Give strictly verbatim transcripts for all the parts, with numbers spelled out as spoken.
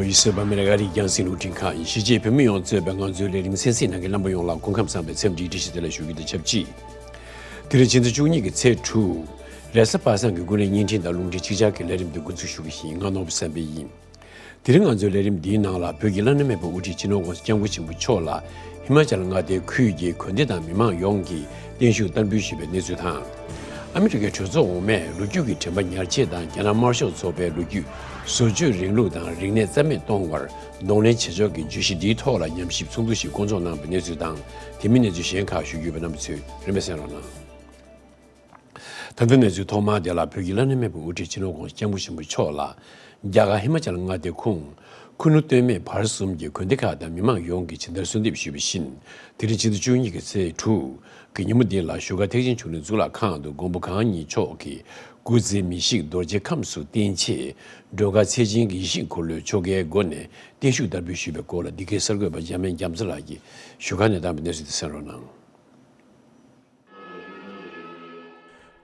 ཡིས་སོས་པ་མེ་ར་ག་རིག་རྒྱང་སྲིང་རླུང་འཕྲིན་ཁང་ཡིན། གཞིས་བྱེས་བོད་མི་ཡོངས་གཙོས་པའི་ང་ཚོའི་ལས་རིམ་གསན་གཟིགས་གནང་མཁན་རྣམ་པ་ཡོངས་ལ་སྐུ་ཁམས་བཟང་བའི་འཚམས་འདྲིའི་བཀྲ་ཤིས་བདེ་ལེགས་ཞུ་རྒྱུ་དང་ཆབས་ཅིག་དེ་རིང་ཕྱི་ཟླ་བཅུ་གཉིས་ཀྱི་ཚེས་དྲུག་རེས་གཟའ་པ་སངས་ཀྱི་ཀུན་གླེང་བརྙན་འཕྲིན་དང་རླུང་འཕྲིན་ཆིག་ཆར་གྱི་ལས་རིམ་འདི་འགོ་འཛུགས་ཞུ་གི་ཡིན། ང་ནོར་བུ་བསམ་འཕེལ་ཡིན། དེ་རིང་ང་ཚོའི་ལས་རིམ་འདིའི་ནང་ལ་བོད་ཀྱི་བླ་ན་མེད་པའི་དབུ་ཁྲིད་སྤྱི་ནོར་༸གོང་ས་༸སྐྱབས་མགོན་ཆེན་པོ་མཆོག་ལ་ཧི་མ་ཅལ་མངའ་སྡེའི་ཁུལ་གྱི་དགོན་སྡེ་དང་མི་མང་ཡོངས་ཀྱིས་བརྟན་བཞུགས་བསྟར་འབུལ་ཞུས་པའི་གནས་ཚུལ་དང་། ཨ་མི་རི་ཀའི་གྲོས་ཚོགས་འོག་མས་ལོ་རྒྱུས་ཀྱི་དྲན་པ་ཉར་ཆེད་དང་རྒྱ་ནག་དམར་ཤོག་ཚོགས་པའི་ལོ་རྒྱུས། བཟོ་བཅོས་རིང་ལུགས་དང་རིག་གནས་རྩ་མེད་གཏོང་བར་གདོང་ལེན་བྱེད་ཕྱོགས་ཀྱི་བརྗོད་གཞི་འདིའི་ཐོག་ལ་ཉམས་ཞིབ་ཚོགས་འདུ་ཞིག་བསྐོང་ཚོགས་གནང་བའི་གནས་ཚུལ་དང་། དེ་མིན་གནས་ཚུལ་གཞན་ཁག་ཞུ་རྒྱུ་ཡོད་པ། རྣམ་པ་ཚོས་རིམ་པས་གསན་རོགས་གནང་། ད་ལྟ་གནས་ཚུལ་ཐོག་མ་དེ་ལ། བོད་ཀྱི་བླ་ན་མེད་པའི་དབུ་ཁྲིད་སྤྱི་ནོར་༸གོང་ས་༸སྐྱབས་མགོན་ཆེན་པོ་མཆོག་ལ་རྒྱ་གར་ཧི་མ་ཅལ་མངའ་སྡེའི་ཁོངས་ཁུ་ནུ་སྟོད་སྨད་བར་གསུམ་གྱི་དགོན་སྡེ་ཁག་དང་མི་མང་ཡོངས་ཀྱིས་ཇི་ལྟར་གསོལ་འདེབས་ཞུས་པ་བཞིན། དེ་རིང་ཕྱི་ཟླ་བཅུ་གཉིས་ཀྱི་ཚེས་དྲུག་གི་ཉིན་མོ་འདི་ལ་བཞུགས་སྒར་ཐེག་ཆེན་ཆོས་གླིང་གཙུག་ལག་ཁང་དུ་མགོན་པོ་གང་ཉིད་མཆོག་གིས་སྐུ་ཚེ་མི་ཤིགས་རྡོ་རྗེ་ཁམས་སུ་བརྟན་ཆེད་སྒྲོལ་དཀར་ཚེ་ཆེན་གྱི་ཡེ་ཤེས་འཁོར་ལོའི་ཆོ་གའི་སྒོ་ནས་བརྟན་བཞུགས་བསྟར་འབུལ་ཞུས་པའི་སྐོར་ལ། འདི་གའི་གསར་འགོད་པ་འཇམ་དབྱངས་རྒྱ་མཚོ་ལགས་ཀྱིས་བཞུགས་སྒར་ནས་བཏང་བའི་གནས་ཚུལ་དེ་གསན་རོགས་གནང་།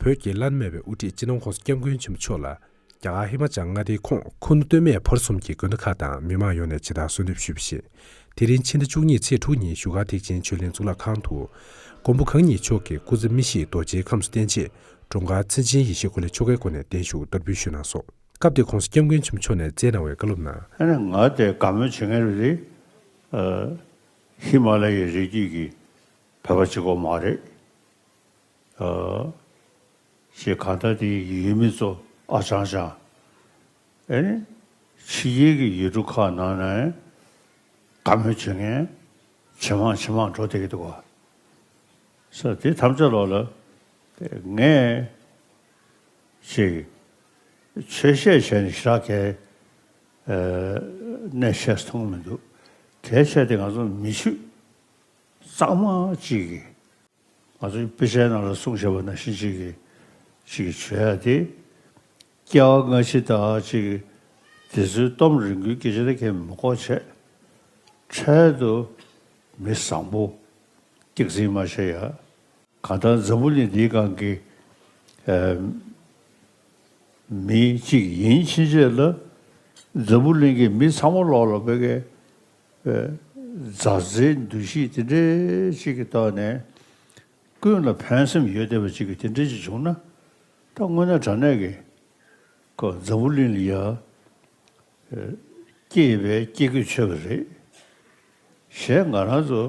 བོད་ཀྱི་བླ་ན་མེད་པའི་དབུ་ཁྲིད་སྤྱི་ནོར་༸གོང་ས་༸སྐྱབས་མགོན་ཆེན་པོ་མཆོག་ལ་རྒྱ་གར་ཧི་མ་ཅལ་མངའ་སྡེའི་ཁོངས་ཁུ་ནུ་སྟོད་སྨད་བར་གསུམ་གྱི་དགོན་སྡེ་ཁག་དང་མི་མང་ཡོངས་ནས་ཇི་ལྟར་གསོལ་འདེབས་ཞུས་པ་བཞིན། དེ་རིང་ཕྱི་ཟླ་བཅུ་གཉིས་ཚེས་དྲུག་ཉིན་བཞུགས་སྒར་ཐེག་ཆེན་ཆོས་གླིང་གཙུག་ལག་ཁང་དུ་མགོན་པོ་གང་ཉིད་མཆོག་གིས་སྐུ་ཚེ་མི་ཤིགས་རྡོ་རྗེ་ཁམས་སུ་བརྟན་ཆེད་སྒྲོལ་དཀར་མཚན་ཅན་ཡེ་ཤེས་འཁོར་ལོའི་ཆོ་གའི་སྒོ་ནས་བརྟན་བཞུགས་བསྟར་འབུལ་ཞུས་གནང་སོང་། སྐབས་དེར་༸གོང་ས་༸སྐྱབས་མགོན་ཆེན་པོ་མཆོག་ནས་བསྩལ་གནང་བའི་བཀའ་སློབ་ནང་། ཨ་ནི་ང་དེ་དགའ་མོས་བྱེད་མཁན་རེད། ཨ། ཧི་མ་ལ་ཡའི་རི་རྒྱུད་ཀྱི་བོད་པ་གཅིག་པོ་མ་རེད། ཨ། ཞེས་གང་ལྟར་དེའི་ཡུལ་མི་ཚོ་ཨ་ཅང་ཅང་། ཨེ་ནི། ཕྱི་རྒྱལ་གྱི་ཡུལ་གྲུ་ཁག་ནང་ནས་དགའ་མོས་བྱེད་མཁན་ཇེ་མང་ཇེ་མང་འགྲོ་བསྡད་ཀྱི་འདུག་ག། ས་དེ་ཐམས་ཅད་ལོག་ལ་ངས་ཅིག་ཆོས་བཤད་བྱས་ནས་ཞེ་དྲག་གལ་གནད་ཆེ་མཐོང་མི་འདུག། གལ་ཆེ་དེ་ང་ཚོ་མི་ཆོས་གཙང་མ་གཅིག་གིས། ང་ཚོའི་དཔེ་ཆའི་ནང་ལ་གསུངས་བཞག་པ་ནང་བཞིན་ཅིག་གིས་ཅིག་གིས་བྱོས་ཡ་དེ། སྐྱེ་བ་སྔ་ཕྱི་དང་ཅིག་དེ་ཚོའི་གཏམ་རིང་པོའི་སྐད་ཆ་དེ་གས་མི་གོ་བྱས། འཕྲལ་དུ་མི་བཟང་པོ་སྐྱག་རྫུན་མ་བཤད་ཡ། གང་ལྟར་འཛམ་བུ་གླིང་འདིའི་སྒང་གི་ཨ་མི་གཅིག་ཡིན་ཕྱིན་ཆད་ལ། འཛམ་བུ་གླིང་གི་མི་ཚང་མ་ལོག་ལ་བོད་ཀྱི་ཨ་མཛའ་བརྩེའི་འདུ་ཤེས་དེ་འདྲའི་ཅིག་གི་ཐོག་ནས་ཀུན་ལ་ཕན་སེམས་ཡོད་བསྡད་པ་ཅིག་གི་དེ་འདྲའི་ཅིག་བྱུང་ན། ད་དངོས་གནས་དྲང་གནས་ཀྱི་ཁོ་འཛམ་བུ་གླིང་ལ་ཡ་སྐྱེས་པའི་སྐྱེ་དགུས་ཆོད་པ་རེད། གཞན་ང་རང་ཚོ་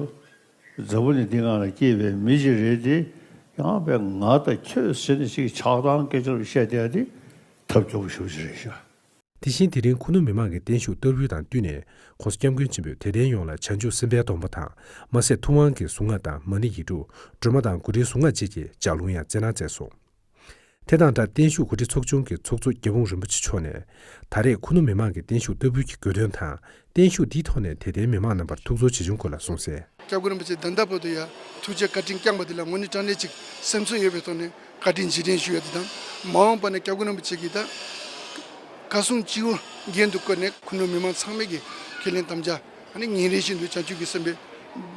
འཛམ་བུ་གླིང་འདི་སྒང་ལ་སྐྱེས་པའི་མི་ཞིག་རེད་དེ། ཡང་པའི་ང་དང་ཁྱོད་ཟེར་ནས་ཅིག་ཆགས་སྡང་སྐད་ཆ་བཤད་བསྡད་ཡ་དེ་ཐབས་སྐྱོ་པོ་ཞེ་པོ་ཅིག་རེད་ཤག། དེ་བཞིན་དེ་རིང་ཁུ་ནུ་མི་མང་གིས་བརྟན་བཞུགས་བསྟར་འབུལ་དང་བསྟུན་ནས། ༸གོང་ས་༸སྐྱབས་མགོན་ཆེན་པོས་དད་ལྡན་ཡོངས་ལ་བྱང་ཆུབ་སེམས་དཔའི་སྡོམ་པ་དང་། མ་ཟད་ཐུབ་དབང་གི་གཟུངས་སྔགས་དང་མ་ཎི་ཡིག་དྲུག། སྒྲོལ་མ་དང་གུ་རུའི་གཟུངས་སྔགས་བཅས་ཀྱི་ལྗགས་ལུང་ཡང་བསྩལ་གནང་མཛད་སོང་། དེ་དང་སྦྲགས་བརྟན་བཞུགས་གོ་སྒྲིག་ཚོགས་ཆུང་གི་ཚོགས་གཙོ་རྒྱ་སྤུངས་རིན་པོ་ཆེ་མཆོག་ནས། ད་རེས་ཁུ་ནུ་མི་མང་གིས་བརྟན་བཞུགས་བསྟར་འབུལ་གྱི་དགོས་དོན་དང་། བརྟན་བཞུགས་འདིའི་ཐོག་ནས་དད་ལྡན་མི་མང་རྣམ་པར་ཐུགས་ཚོར་ཇི་བྱུང་སྐོར་ལ་གསུངས་གསལ། སྐྱབས་མགོན་རིན་པོ་ཆེ་ད་ལྟ་བར་དུ་ཡང་ཐུགས་རྗེ་བཀའ་དྲིན་བསྐྱངས་པ་འདི་ལ་དངོས་གནས་དྲང་གནས་ཅིག་སེམས་ཚོར་ཡོད་པའི་ཐོག་ནས་བཀའ་དྲིན་རྗེས་དྲན་ཞུ་ཡ་འདི་དང་། མ་འོངས་པ་ནས་སྐྱབས་མགོན་རིན་པོ་ཆེ་གིས་ད་བཀའ་གསུང་སྤྱི་བོ་རྒྱན་དུ་བཀོད་ནས་ཁུ་ནུ་མི་མང་ཚང་མས་ཀྱི་ཁས་ལེན་དམ་བཅའ། ཨ་ནི་ཉིན་རེ་བཞིན་དུ་བྱང་ཆུབ་ཀྱི་སེམས་དཔའི་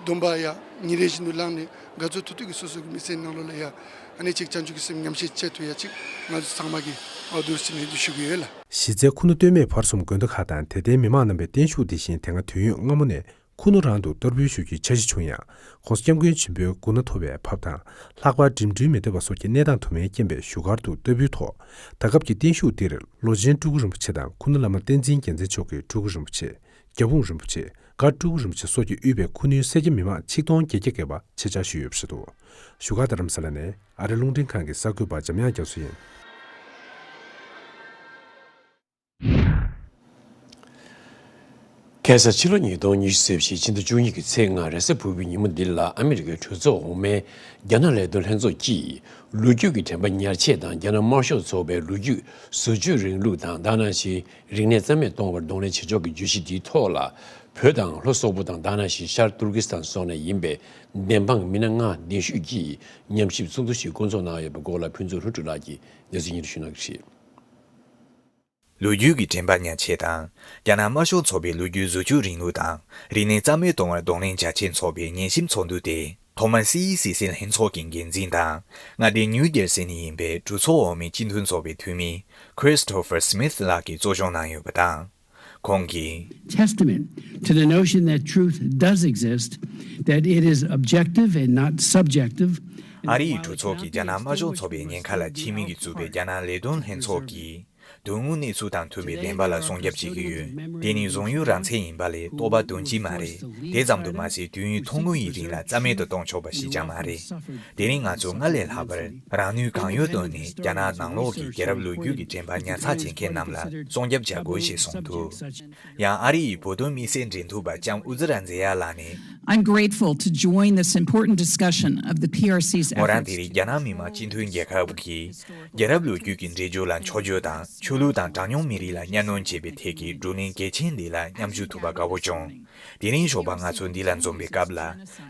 སྡོམ་པ་ཡ་ཉིན་རེ་བཞིན་དུ་བླངས་ནས། དགའ་ཚོར་ཐུབ་ཐུབ་ཀྱི་སོ་སོ་གི་མི་ཚེའི་ནང་ལོགས་ལ་ཡ། ཨ་ནི་ཅིག་བྱང་ཆུབ་ཀྱི་སེམས་ཉམས་བཞེས་བྱེད་ཐུབ་ཡ་ཅིག་ང་ཚོ་ཚང་མ་གིས་འོ་འདུག་སེ་ནས་འདུག་ཞུ་གི་ཡོད་ལ། གཞི་རྩའི་ཁུ་ནུ་སྟོད་སྨད་བར་གསུམ་དགོན་སྡེ་ཁག་དང་དད་ལྡན་མི་མང་རྣམ་པའི་བརྟན་བཞུགས་འདི་བཞིན་དེ་སྔ་དུས་ཡུན་སྔ་མོ་ནས་ཁུ་ནུ་རང་དུ་བསྟར་འབུལ་ཞུ་རྒྱུའི་འཆར་གཞི་བྱུང་ཡང་། ༸གོང་ས་༸སྐྱབས་མགོན་ཆེན་པོའི་སྐུ་ན་མཐོ་བའི་བབས་དང་། ལྷག་པར་འགྲིམ་འགྲུལ་མི་བདེ་བ་སོགས་ཀྱི་གནས་སྟངས་དུ་མའི་རྐྱེན་པས་བཞུགས་སྒར་དུ་བསྟར་འབུལ་ཐོག། ད་སྐབས་ཀྱི་བརྟན་བཞུགས་འདིར་ལོ་ཆེན་སྤྲུལ་སྐུ་རིན་པོ་ཆེ་དང་ཁུ་ནུ་བླ་མ་བསྟན་འཛིན་རྒྱལ་མཚན་མཆོག་གི་སྤྲུལ་སྐུ་རིན་པོ་ཆེ། རྒྱ་སྤུངས་རིན་པོ་ཆེ། སྒར་སྤྲུལ་སྐུ་རིན་པོ་ཆེ་སོགས་ཀྱིས་དབུས་པའི་ཁུ་ནུའི་སེར་སྐྱ་མི་མང་ཆིག་སྟོང་བརྒྱད་བརྒྱ་བརྒལ་བ་ཆེད་བཅར་ཞུས་ཡོད་པ་རེད་འདུག། བཞུགས་སྒར་རྡ་རམ་ས་ལ་ནས་ཨ་རི་རླུང་འཕྲིན་ཁང་གི་གསར་འགོད་པ་འཇམ་དབྱངས་རྒྱ་མཚོ་ཡིན། ཁ་སང་ཕྱི་ལོ་ཉིས་སྟོང་ཉི་ཤུ་རྩ་བཞི་ཕྱི་ཟླ་བཅུ་གཉིས་ཀྱི་ཚེས་ལྔ་རེས་གཟའ་ཕུར་བུའི་ཉིན་མོ་འདི་ལ་ཨ་མི་རི་ཀའི་གྲོས་ཚོགས་འོག་མའི་རྒྱ་ནག་ལས་དོན་ལྷན་ཚོགས་ཀྱིས་ལོ་རྒྱུས་ཀྱི་དྲན་པ་ཉར་ཆེད་དང་། རྒྱ་ནག་དམར་ཤོག་ཚོགས་པའི་ལོ་རྒྱུས། བཟོ་བཅོས་རིང་ལུགས་དང་། ད་ག་ནང་བཞིན་རིག་གནས་རྩ་མེད་གཏོང་བར་གདོང་ལེན་བྱེད་ཕྱོགས་ཀྱི་བརྗོད་གཞི་འདིའི་ཐོག་ལ། བོད་དང་ལྷོ་སོག་པོ་དང་། ད་ག་ནང་བཞིན་ཤར་ཏུར་ཀི་སི་ཐན་སོགས་ནས་ཡིན་པའི་བདེན་དཔང་མི་སྣ་ལྔ་གདན་ཞུས་ཀྱིས་ཉམས་ཞིབ་ཚོགས་འདུ་ཞིག་བསྐོང་ཚོགས་གནང་ཡོད་པའི་སྐོར་ལ་ཕུན་ཚོགས་ལྷུན་གྲུབ་ལགས་ཀྱིས་གནས་ཚུལ་སྙན་སྒྲོན་ཞུ་གནང་གི་རེད། ལོ་རྒྱུས་ཀྱི་དྲན་པ་ཉར་ཆེད་དང་། རྒྱ་ནག་དམར་ཤོག་ཚོགས་པའི་ལོ་རྒྱུས། བཟོ་བཅོས་རིང་ལུགས་དང་། རིག་གནས་རྩ་མེད་གཏོང་བར་གདོང་ལེན་རྒྱ་ཆེར་འཚོགས་པའི་ཉན་ཞིབ་ཚོགས་འདུ་དེ་ཐོ་མ་སི་སི་སི་ལྷན་ཚོགས་ཀྱི་འགན་འཛིན་དང་། མངའ་སྡེ་ནིའུ་ཇར་སི་ནས་ཡིན་པའི་གྲོས་ཚོགས་འོག་མའི་སྤྱི་མཐུན་ཚོགས་པའི་འཐུས་མི་Christopher Smith ལགས་ཀྱིས་གཙོ་སྐྱོང་གནང་ཡོད་པ་དང་། ཁོང་གིས། Testament to the notion that truth does exist, that it is objective and not subjective. ཨ་རི་ཡི་གྲོས་ཚོགས་ཀྱིས་རྒྱ་ནག་དམར་ཤོག་ཚོགས་པའི་ཉེན་ཁ་ལ་ཁྱད་མིང་གིས་བཙུགས་པའི་རྒྱ་ནག་ལས་དོན་ལྷན་ཚོགས་ཀྱིས། དོན་དངོས་གནས་ཚུལ་དང་མཐུན་པའི་བདེན་པ་ལ་སྲུང་སྐྱོབ་བྱེད་ཀྱི་ཡོད། དེ་ནི་བཟང་ཡོད་རང་མཚན་ཡིན་པ་ལས་རྟོག་པ་དོན་སྤྱི་མ་རེད། དེ་ཙམ་དུ་མ་ཟད། དུས་ཡུན་ཐུང་ངུ་ཡི་རིང་ལ་རྩ་མེད་དུ་གཏོང་ཆོག་པ་ཞིག་ཀྱང་མ་རེད། དེ་རིང་ང་ཚོ་སྔར་ལས་ལྷག་པར་རང་ནུས་གང་ཡོད་བཏོན་ནས་རྒྱ་ནག་ནང་ལོགས་ཀྱི་རྒྱལ་རབས་ལོ་རྒྱུས་ཀྱི་དྲན་པ་ཉར་ཚགས་བྱེད་མཁན་རྣམས་ལ་སྲུང་སྐྱོབ་བྱ་དགོས་ཞེས་གསུངས་འདུག། ཡང་ཨ་རི་ཡི་བོད་དོན་དམིགས་བསལ་འབྲེལ་མཐུད་པ་ལྕམ་ཨུ་ཛི་ར་མཛེས་ཡ་ལགས་ནས། I'm grateful to join this important discussion of the P R C's efforts. མོ་རང་དེ་རིང་རྒྱ་ནག་མི་དམངས་སྤྱི་མཐུན་རྒྱལ་ཁབ་ཀྱི་རྒྱལ་རབས་ལོ་རྒྱུས་ཀྱི་འགྲེལ་བརྗོད་ལ་འཕྱོག་བརྗོད་དང་། ཆོས་ལུགས་དང་གྲངས་ཉུང་མི་རིགས་ལ་གཉའ་གནོན་བྱེད་པའི་ཐད་ཀྱི་བགྲོ་གླེང་གལ་ཆེན་འདི་ལ་མཉམ་ཞུགས་ཐུབ་པ་དགའ་པོ་བྱུང་། དེ་རིང་ཞོགས་པ་ང་ཚོ་འདི་ལ་འཛོམས་པའི་སྐབས་ལ།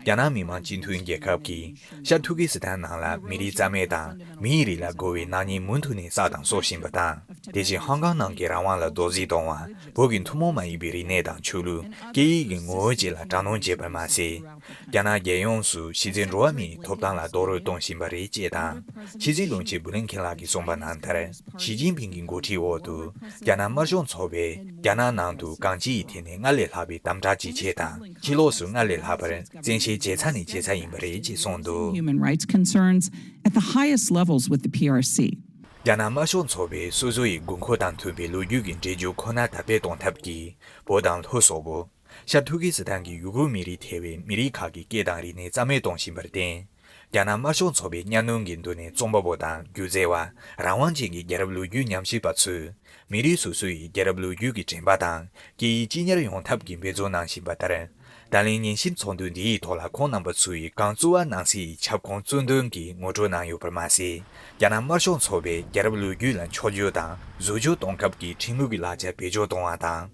རྒྱ་ནག་མི་དམངས་སྤྱི་མཐུན་རྒྱལ་ཁབ་ཀྱིས་ཤར་ཐུར་ཀི་སི་ཐན་ནང་ལ་མི་རིགས་རྩ་མེད་དང་མིའི་རིགས་ལ་རྒོལ་བའི་ནག་ཉེས་མུ་མཐུད་ནས་བསགས་དང་གསོག་བཞིན་པ་དང་། དེ་བཞིན་ཧོང་ཀོང་ནང་གི་རང་དབང་ལ་རྡོག་རྫིས་གཏོང་བ། བོད་ཀྱི་ཐུན་མོང་མ་ཡིན་པའི་རིག་གནས་དང་ཆོས་ལུགས། སྐད་ཡིག་གི་ངོ་བོ་བཅས་ལ་དྲག་གནོན་བྱས་པར་མ་ཟད། རྒྱ་ནག་རྒྱལ་ཡོངས་སུ་ཕྱི་ཚུལ་འགྲོ་བ་མིའི་ཐོབ་ཐང་ལ་རྡོག་རོལ་གཏོང་བཞིན་པ་རེད་ཅེས་དང་། ཕྱི་སྲིད་བློན་ཆེན་བུ་ལིན་ཁེན་ལགས་ཀྱིས་གསུངས་པ་ནང་ལྟར། ཞི་ཅིན་ཕིང་གི་འགོ་ཁྲིད་འོག་ཏུ་རྒྱ་ནག་དམར་ཤོག་ཚོགས་པས་རྒྱ་ནག་ནང་དུ་གང་ཅིའི་ཐད་ནས་སྔར་ལས་ལྷག་པའི་དམ་དྲག་ཇེ་ཆེ་དང་། ཕྱི་ལོགས་སུ་སྔར་ལས་ལྷག་པར་བཙན་ཤེད་ཇེ་ཚ་ནས་ཇེ་ཚ་ཡིན་པ་རེད་ཅེས་གསུངས་འདུག། Human rights concerns at the highest levels with the P R C. རྒྱ་ནག་དམར་ཤོག་ཚོགས་པས་སོ་སོ་ཡི་དགོས་མཁོ་དང་མཐུན་པའི་ལོ་རྒྱུས་ཀྱི་འགྲེལ་བརྗོད་ཁོ་ན་དར་སྤེལ་གཏོང་ཐབས་ཀྱིས། བོད་དང་ལྷོ་སོག་པོ། ཤར་ཐུར་ཀི་སི་ཐན་གྱི་ཡུ་གུར་མི་རིགས་ཐེ་བའི་མི་རིགས་ཁག་གི་སྐད་དང་རིག་གནས་རྩ་མེད་གཏོང་བཞིན་པར་བརྟེན། རྒྱ་ནག་དམར་ཤོག་ཚོགས་པའི་གཉའ་གནོན་གྱི་མདུན་ནས་རྩོམ་པ་པོ་དང་སྒྱུ་རྩལ་བ། རང་དབང་ཅན་གྱི་རྒྱལ་རབས་ལོ་རྒྱུས་ཉམས་ཞིབ་པ་ཚོས། མི་རིགས་སོ་སོ་ཡི་རྒྱལ་རབས་ལོ་རྒྱུས་ཀྱི་དྲན་པ་དང་སྐད་ཡིག་གཅིག་གཉེར་ཡོང་ཐབས་ཀྱི་འབད་བརྩོན་གནང་བཞིན་པ་ལྟར། ད་ལན་ཉན་ཞིབ་ཚོགས་འདུ་འདིའི་ཐོག་ལ་ཁོང་རྣམ་པ་ཚོ་ཡིས་གངས་བཙོ་བ་ནང་གསེས་ཡི་ཁྱབ་ཁོངས་གཙོ་འདོན་གྱིས་ངོ་སྤྲོད་གནང་ཡོད་པར་མ་ཟད། རྒྱ་ནག་དམར་ཤོག་ཚོགས་པས་རྒྱལ་རབས་ལོ་རྒྱུས་ལ་འཕྱོག་བརྗོད་དང་བཟོ་བཅོས་གཏོང་སྐབས་ཀྱི་ཁྲིམས་ལུགས་ཀྱི་ལག་ཆ་བེད་སྤྱོད་གཏོང་བ་དང་།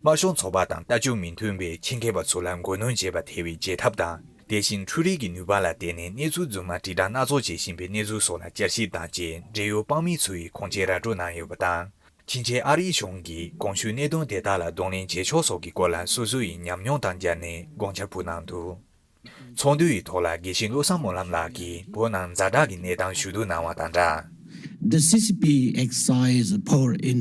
དམར་ཤོག་ཚོགས་པ་དང་ལྟ་སྤྱོད་མི་མཐུན་པའི་ཆེད་མཁས་པ་ཚོ་ལ་མགོ་གནོན་བྱེད་པ་ཐེ་བའི་བྱེད་ཐབས་དང་། དེ་བཞིན་འཕྲུལ་རིག་གི་ནུས་པ་ལ་བརྟེན་ནས་གནས་ཚུལ་རྫུན་མ་དྲིལ་བསྒྲགས་སྣ་ཚོགས་བྱེད་བཞིན་པའི་གནས་ཚུལ་སོགས་ལ་བསྐྱར་ཞིབ་དང་བཅས་འབྲེལ་ཡོད་དཔང་མི་ཚོ་ཡིས་ཁུངས་སྐྱེལ་ར་སྤྲོད་གནང་ཡོད་པ་དང་། ཕྱིན་ཆད་ཨ་རིའི་གཞུང་གིས་གོང་ཞུས་གནད་དོན་དེ་དག་ལ་གདོང་ལེན་བྱེད་ཕྱོགས་སོགས་ཀྱི་སྐོར་ལ་སོ་སོ་ཡི་ཉམས་མྱོང་དང་སྦྱར་ནས་དགོངས་འཆར་ཕུལ་གནང་འདུག། ཚོགས་འདུ་ཡི་ཐོག་ལ་དགེ་བཤེས་བློ་བཟང་སྨོན་ལམ་ལགས་ཀྱིས་བོད་ནང་ཛ་དྲག་གི་གནས་སྟངས་ཞུ་གཏུག་གནང་བ་དང་སྦྲགས། The C C P exercise power in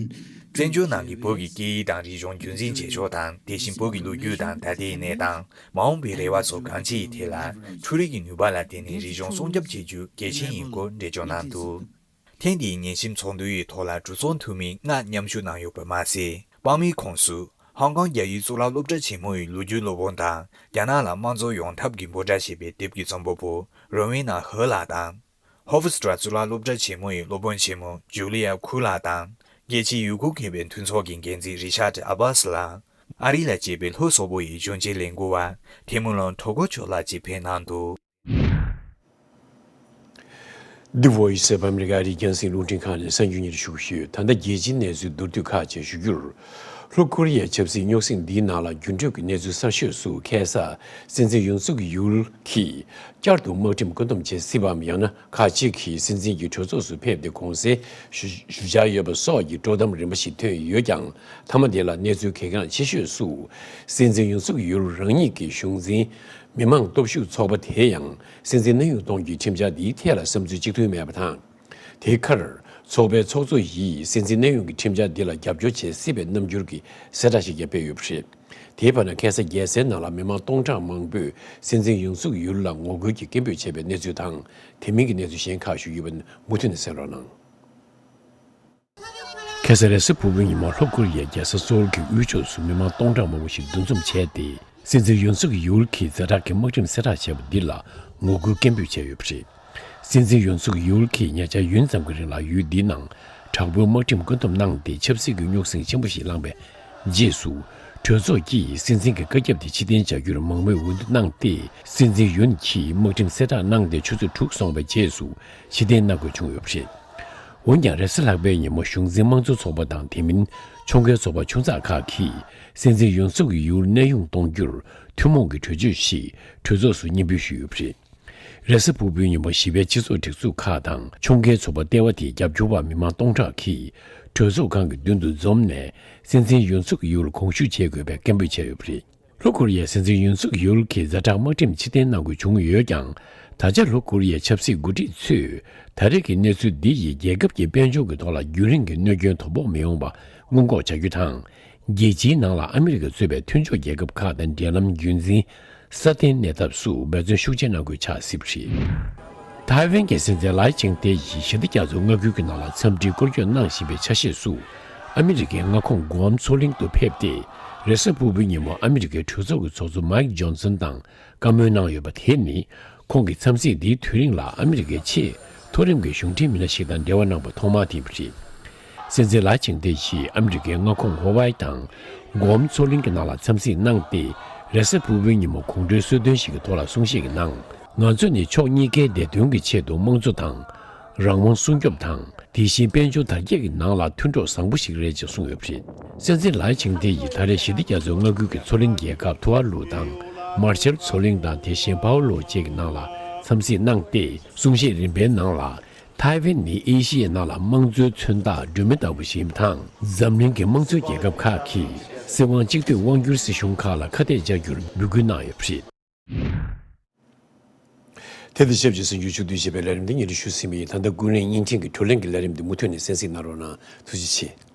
བཙན་བྱོལ་ནང་གི་བོད་ཀྱི་སྐད་ཡིག་དང་རིག་གཞུང་རྒྱུན་འཛིན་བྱེད་ཕྱོགས་དང་། དེ་བཞིན་བོད་ཀྱི་ལོ་རྒྱུས་དང་ད་ལྟའི་གནས་སྟངས། མ་འོངས་པའི་རེ་བ་སོགས་གང་ཅིའི་ཐད་ལ། འཕྲུལ་རིག་གི་ནུས་པ་ལ་བརྟེན་ནས་རིག་གཞུང་སྲུང་སྐྱོབ་བྱེད་རྒྱུ་གལ་ཆེན་ཡིན་སྐོར་འགྲེལ་བརྗོད་གནང་འདུག། ཐེངས་འདིའི་ཉན་ཞིབ་ཚོགས་འདུ་ཡི་ཐོག་ལ་གྲོས་ཚོགས་འཐུས་མི་ལྔ་མཉམ་ཞུགས་གནང་ཡོད་པ་མ་ཟད། དཔང་མིའི་ཁོངས་སུ་ཧོང་ཀོང་རྒྱ་ཡིག་གཙུག་ལག་སློབ་གྲྭ་ཆེན་མོ་ཡི་ལོ་རྒྱུས་སློབ་དཔོན་དང་། རྒྱ་ནག་ལ་དམངས་གཙོ་ཡོང་ཐབས་ཀྱི་འབོད་སྒྲ་ཞེས་པའི་དེབ་ཀྱི་རྩོམ་པ་པོ་རོ་ཝེ་ན་ཧོ་ལགས་དང་། ཧོ་ཧྥུ་སི་ཏྲ་གཙུག་ལག་སློབ་གྲྭ་ཆེན་མོ་ཡི་སློབ་དཔོན་ཆེན་མོ་ཇུ་ལི་ཡ་ཁུ་ལགས་དང་། རྒྱལ་སྤྱིའི་ཡུ་གུར་མཁས་པའི་མཐུན་ཚོགས་ཀྱི་འགན་འཛིན་རི་ཤར་ཏི་ཨ་བྷ་སི་ལགས། ཨ་རི་ལ་སྐྱེས་པའི་ལྷོ་སོག་པོ་ཡི་གཞོན་སྐྱེས་ལས་འགུལ་བ་ཐེ་མུ་ལོན་ཁྲོ་ཀོ་ཆོ་ལགས་བཅས་ཕེབས་གནང་འདུག། The Voice of America ཨ་རིའི་རྒྱང་སྲིང་རླུང་འཕྲིན་ཁང་ནས་གསར་འགྱུར་སྙན་སྒྲོན་ཞུ་གི་ཡོད། ད་ལྟ་རྒྱལ་སྤྱིའི་གནས་ཚུལ་མདོར་བསྡུས་ཁག་ཅིག་ཞུ་རྒྱུར། ལྷོ་ཀོ་རི་ཡའི་ཆབ་སྲིད་རྙོག་ཟིང་འདིའི་ནང་ལ་འགྱུར་འགྲོས་ཀྱི་གནས་ཚུལ་གསར་ཤོས་སུ། ཁ་སང་སྲིད་འཛིན་ཡུན་སུག་ཡུལ་གྱིས་བསྐྱར་དུ་དམག་ཁྲིམས་བཀོད་འདོམས་བྱེད་སྲིད་པའམ། ཡང་ན་ཁག་ཅིག་གིས་སྲིད་འཛིན་གྱི་གྲོས་ཚོགས་སུ་ཕེབས་ཏེ་དགོངས་སེལ་ཞུ་ཞུ་འཆར་ཡོད་པ་སོགས་ཀྱི་དཀྲོག་གཏམ་རིམ་པ་ཞིག་ཐོན་ཡོད་ཀྱང་། མཐའ་མ་དེ་ལ་གནས་ཚུལ་གལ་འགངས་ཆེ་ཤོས་སུ། སྲིད་འཛིན་ཡུན་སུག་ཡུལ་རང་ཉིད་ཀྱི་གཞུང་འཛིན་མི་དམངས་སྟོབས་ཤུགས་ཚོགས་པ་དེ་ཡང་སྲིད་འཛིན་གནས་དབྱུང་གཏོང་རྒྱུའི་ཁྲིམས་འཆར་འདིའི་ཐད་ལ་བསམ་ཚུལ་གཅིག་མཐུན་མེད་པ་དང་། དེའི་ཁར། ཚོགས་པའི་ཚོགས་གཙོ་ཡིས་སྲིད་འཛིན་གནས་དབྱུང་གི་ཁྲིམས་འཆར་འདི་ལ་རྒྱབ་སྐྱོར་བྱེད་སྲིད་པའི་རྣམ་འགྱུར་གྱི་གསལ་བསྒྲགས་ཤིག་ཀྱང་སྤེལ་ཡོད་པ་རེད། དེའི་བར་ན་ཁ་སང་རྒྱལ་སའི་ནང་ལ་མི་མང་སྟོང་ཕྲག་མང་པོས་སྲིད་འཛིན་ཡུན་སུག་ཡུལ་ལ་ངོ་རྒོལ་གྱི་སྐད་འབོད་བྱས་པའི་གནས་ཚུལ་དང་། དེ་མིན་གྱི་གནས་ཚུལ་གཞན་ཁག་ཞུ་རྒྱུ་ཡིན་པ་མུ་མཐུད་ནས་གསན་རོགས་གནང་། ཁ་སང་རེས་གཟའ་ཕུར་བུའི་ཉིན་མོ་ལྷོ་ཀོ་རི་ཡའི་རྒྱལ་ས་སོལ་གྱི་དབུས་ཕྱོགས་སུ་མི་མང་སྟོང་ཕྲག་མང་པོ་ཞིག་འདུ་འཛོམས་བྱས་ཏེ། སྲིད་འཛིན་ཡུན་སུག་ཡུལ་གྱིས་ཛ་དྲག་གི་དམག་ཁྲིམས་གསལ་བསྒྲགས་བྱས་པ་འདི་ལ་ངོ་རྒོལ་སྐད་འབོད་བྱས་ཡོད་པ་རེད། སྲིད་འཛིན་ཡུན་སུག་ཡུལ་གྱིས་ཉེ་ཆར་ཡུན་ཙམ་གྱི་རིང་ལ་ཡུལ་འདིའི་ནང་དྲག་པོའི་དམག་ཁྲིམས་བཀོད་འདོམས་གནང་སྟེ། ཆབ་སྲིད་ཀྱི་རྙོག་ཟིང་ཆེན་པོ་ཞིག་བསླངས་པའི་རྗེས་སུ། གྲོས་ཚོགས་ཀྱིས་སྲིད་འཛིན་གྱི་བཀའ་ཁྱབ་དེ་ཕྱིར་འཐེན་བྱ་རྒྱུར་མང་མོས་འོས་བསྡུ་གནང་སྟེ། སྲིད་འཛིན་ཡུན་གྱིས་དམག་ཁྲིམས་གསལ་བསྒྲགས་གནང་སྟེ་ཆུ་ཚོད་དྲུག་སོང་བའི་རྗེས་སུ་ཕྱིར་འཐེན་གནང་དགོས་བྱུང་ཡོད་པ་རེད། འོན་ཀྱང་། རེས་གཟའ་ལྷག་པའི་ཉིན་མོ་གཞུང་འཛིན་དམངས་གཙོ་ཚོགས་པ་དང་། དེ་མིན་ཕྱོགས་འགལ་ཚོགས་པ་ཆུང་ཙག་ཁག་གིས་སྲིད་འཛིན་ཡུན་སུག་ཡུལ་གནས་དབྱུང་གཏོང་རྒྱུར་ཐུན་མོང་གི་གྲོས་ཆོད་ཞིག་གྲོས་ཚོགས་སུ་སྙན་འབུལ་ཞུས་ཡོད་པ་རེད། རེས་གཟའ་ཕུར་བུའི་ཉིན་མོ་ཞི་བའི་སྤྱི་ཚོགས་སྒྲིག་འཛུགས་ཁག་དང་ཕྱོགས་འགལ་ཚོགས་པ་ལྟེ་བ་དེའི་རྒྱབ་སྐྱོར་བ་མི་མང་སྟོང་ཕྲག་གིས་གྲོས་ཚོགས་ཁང་གི་མདུན་དུ་འཛོམས་ནས། སྲིད་འཛིན་ཡུན་སུག་ཡུལ་དགོངས་ཞུ་བྱེད་དགོས་པའི་སྐད་འབོད་བྱས་ཡོད་པ་རེད། ལྷོ་ཀོ་རི་ཡའི་སྲིད་འཛིན་ཡུན་སུག་ཡུལ་གྱིས་ཛ་དྲག་དམག་ཁྲིམས་ཕྱིར་འཐེན་གནང་དགོས་བྱུང་ཡོད་ཀྱང་། ད་ཆ་ལྷོ་ཀོ་རི་ཡའི་ཆབ་སྲིད་འགོ་ཁྲིད་ཚོས་ད་རེས་ཀྱི་གནས་ཚུལ་འདི་ཡིས་རྒྱལ་ཁབ་ཀྱི་དཔལ་འབྱོར་གྱི་ཐོག་ལ་རྒྱུན་རིང་གི་གནོད་སྐྱོན་དོ་ཕོག་མི་ཡོང་བ་སྔོན་འགོག་བྱ་རྒྱུ་དང་། རྒྱལ་སྤྱིའི་ནང་ལ་ཨ་མི་རི་ཀས་གཙོས་པའི་མཐུན་ཕྱོགས་རྒྱལ་ཁབ་ཁག་དང་འབྲེལ་ལམ་རྒྱུན་འཛིན། སྲ་བརྟན་གནས་ཐབས་སུ་འབད་བརྩོན་ཤུགས་ཆེ་གནང་དགོས་ཆགས་སྲིད་པ་རེད། ཐའེ་ཝན་གྱི་སྲིད་འཛིན་ལའེ་ཆིང་ཏེ་ཡིས་ཞི་བདེ་རྒྱ་མཚོའི་མངའ་ཁུལ་གྱི་ནང་ལ་འཚམས་འདྲིའི་སྐོར་སྐྱོད་གནང་བཞིན་པའི་ཆ་ཤས་སུ། ཨ་མི་རི་ཀའི་མངའ་ཁོངས་གུའམ་མཚོ་གླིང་དུ་ཕེབས་ཏེ། རེས་གཟའ་ཕུར་བུའི་ཉིན་མོ་ཨ་མི་རི་ཀའི་གྲོས་ཚོགས་ཀྱི་ཚོགས་གཙོ་མའིག་ཇོན་སན་དང་བཀའ་མོལ་གནང་ཡོད་པ། དེ་ནི་ཁོང་གིས་འཚམས་གཟིགས་འདིའི་དུས་རིང་ལ་ཨ་མི་རི་ཀའི་ཆེས་མཐོ་རིམ་གྱི་གཞུང་འབྲེལ་མི་སྣ་ཞིག་དང་འབྲེལ་བ་གནང་པ་ཐོག་མ་དེ་ཡིན་པ་རེད། སྲིད་འཛིན་ལའེ་ཆིང་ཏེ་ཡིས་ཨ་མི་རི་ཀའི་མངའ་ཁོངས་ཧོ་ཝའི་དང་། གུའམ་མཚོ་གླིང་གི་ནང་ལ་འཚམས་གཟིགས་གནང་སྟེ། རེས་གཟའ་ཕུར་བུའི་ཉིན་མོ་གོང་བཀྲོལ་གསོལ་སྟོན་ཞིག་གི་ཐོག་ལ་གསུང་བཤད་ཀྱི་ནང་། ང་ཚོ་ནི་ཕྱོགས་གཉིས་ཀའི་བདེ་དོན་གྱི་ཆེད་དུ་དམངས་གཙོ་དང་། རང་དབང་སྲུང་སྐྱོབ་དང་། དེ་བཞིན་དཔལ་འབྱོར་དར་རྒྱས་ཀྱི་ནང་ལ་མཐུན་གྲོགས་བཟང་པོ་ཞིག་རེད་ཅེས་གསུངས་ཡོད་པ་རེད། སྲིད་འཛིན་ལའེ་ཆིང་ཏེ་ཡིས་ད་རེས་ཞི་བདེ་རྒྱ་མཚོའི་མངའ་ཁུལ་གྱི་མཚོ་གླིང་རྒྱལ་ཁབ་ཐུ་ཝ་ལུ་དང་། མར་ཤལ་མཚོ་གླིང་དང་། དེ་བཞིན་པའོ་ལོ་བཅས་ཀྱི་ནང་ལ་འཚམས་གཟིགས་གནང་སྟེ། གསུང་བཤད་རིམ་པའི་ནང་ལ། ཐའེ་ཝན་ནི་ཨེ་ཤི་ཡའི་ནང་ལ་དམངས་གཙོའི་མཚོན་རྟགས་སྒྲོན་མེ་ལྟ་བུ་ཞིག་ཡིན་པ་དང་། འཛམ་གླིང་གི་དམངས་གཙོའི་རྒྱལ་ཁབ་ཁག་གིས་སྲིད་དབང་གཅིག་སྡུད་དབང་སྒྱུར་སྲིད་གཞུང་ཁག་ལ་ཁ་གཏད་གཅོག་རྒྱུར་འབོད་སྐུལ་གནང་ཡོད་པ་རེད། དེ་དང་ཆབས་ཅིག་གསར་འགྱུར་ཕྱོགས་བསྡུས་བྱས་པའི་ལས་རིམ་འདི་སྙན་སྒྲོན་ཞུས་ཟིན་པ་ཡིན། ད་ལྟ་ཀུན་གླེང་བརྙན་འཕྲིན་གྱི་བགྲོ་གླེང་གི་ལས་རིམ་འདི་མུ་མཐུད་ནས་གསན་གཟིགས་གནང་རོགས་གནང་། ཐུགས་རྗེ་ཆེ།